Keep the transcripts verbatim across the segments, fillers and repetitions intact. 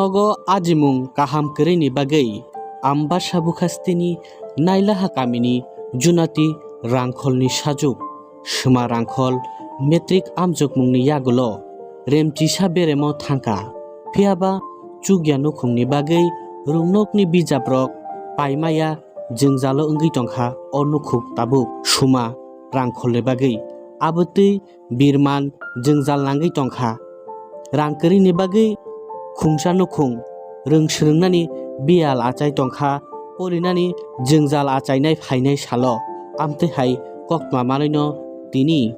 Nogo ajimung kaham kwrwini bagwi Ambasa Bukhastini Nailaha kamini Junati Rangkholni sajuk Suma Rangkhol matric amjokmungni yagulo remchisa beremo thangkha. Phiyaba chukya nukhungni bagwi rungnokni bijaprok paimaya jwngjalo wngwi tongkha o nukhuk tabuk Suma Rangkholni bagwi. Abotwi birman jwngjal nangwi tongkha. Rang kwrwini bagwi khungsa nukhung rwng swrwngnani biyal achai tongkha, porinani jwngjal achainai phainai salo amtwi hai koktma manwino tini.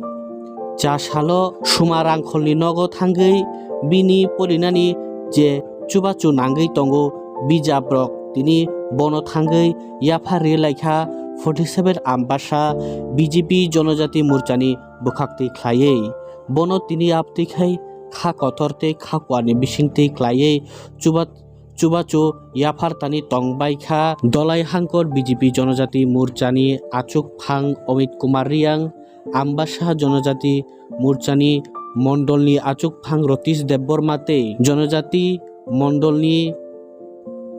Cha salo Suma Rangkholni nogo thangwi bini porinani je chubachu nangwi tongo bijaprok tini bono thangwi yaphar ri laikha forty seven Ambasa B J P Jonojati Morchani bwkhaktwi khlaiwi. Bono tini abtwi khai kha kotor tei kha kuarni bisingtwi khlaiwi chuba-, chubachu yaphar tani tongbai kha. Dolai Hangkor B J P Jonojati Morchani achukphang Amit Kumar Riyang, Ambasa Jonojati Morchani Mondolni achukphang Rotish Debbarma tei Jonojati Mondolni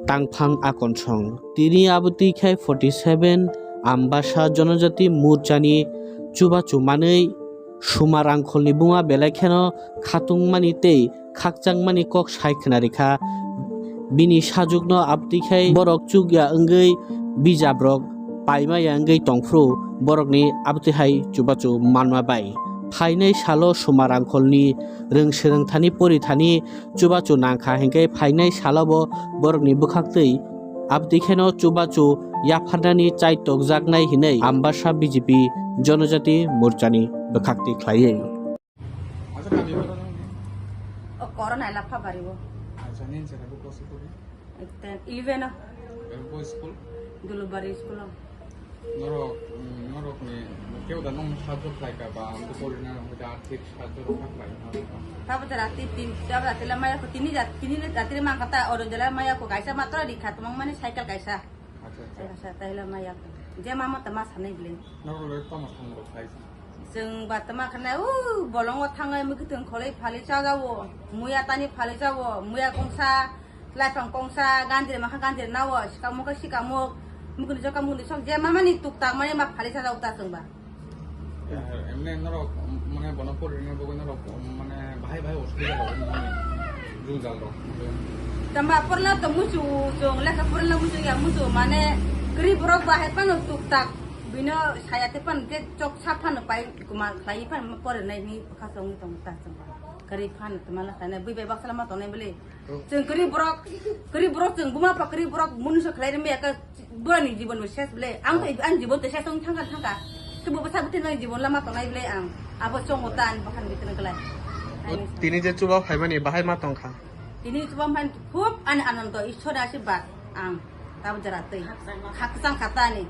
tangphang Akonsong. Tini abotwi khai forty seven Ambasa Jonojati Morchani chubachu manwi Suma Rangkholni buma belai kheno khatungmani tei khakchangmani kok sai khna rikha. Bini sajwkno abtwi khai borok chukya wngwi bijaprok paimaya wngwi tongphuru borokni abtwi hai chubachu manma bai. Phainai salo Suma Rangkholni rwng swrwng thani pori thani chubachu nangkha hinkhe phainai salobo borokni bwkhaktwi abtwi kheno chubachu yapharnani chai tokjaknai hinwi Ambasa B J P Jonojati Morchani bwkhaktwi khlaiwi. Acha, kami mana nang? O, Korona Lapha Bari o. Acha, nini chera bo kosi kuri? Ten, eleven o. Eleven school? Dulubari school o. Norok, mm, norok ni keu da nong sahajyo khlai ka ba, ang ko pori na nong arthik sahajyo rok khlai na. Tabo jara ti tin, tabo jara tila maya ko tini jat, tini jat tila mang kata oro jala maya ko kaisa matra di khat mang mani cycle kaisa. Acha, acha. Kaisa tila maya ko. Je mama tama sanai bile. Norok le tama sanai rok khlai. Chwng batama khwnai, o bolongo thangwi mwkhwtwng kholwi phalwi chajago, muya tani phalwi chago, muya kongsa, laifang kongsa, gandire makha gandire nawo, sikamuk khe sikamuk, mukuni jokha mukuni sok, je mamani tuktak mani ma phalwi chajago ta chwngba. Emne norok, mane, bono porinani bagwi norok, mane, bahai bahai osubida rok, mane, jwngjal rok. Tama porla to muchu, chwng lekha porla muchu ya muchu, mane, kwrwi borok bahai phano tuktak, bino saya te phano je chok sa phano pai. Kuma khlai phan porinai ni bwkha chwng tong ta chwng. Kwrwi phan tama la khlai bui bai baksa lama tongnai bwle. Chwng kwrwi borok, kwrwi borok chwng buma pha kwrwi borok munso khlai rwmya ka borani jibon bo ses bwle. Ang to ang jibon to ses wng thangka thangka. Kebo bwsa bwtwi nang jibon lama tongnai bwle ang. Abo chongo ta ani bwkha ni bwtwi nang kwlai. Tini je chuba phaimani bahai ma tongkha. Tini chuba phan khub ani anando Ishwar ni ashirbad ang. Tabo jara twi. Khakchang khatani.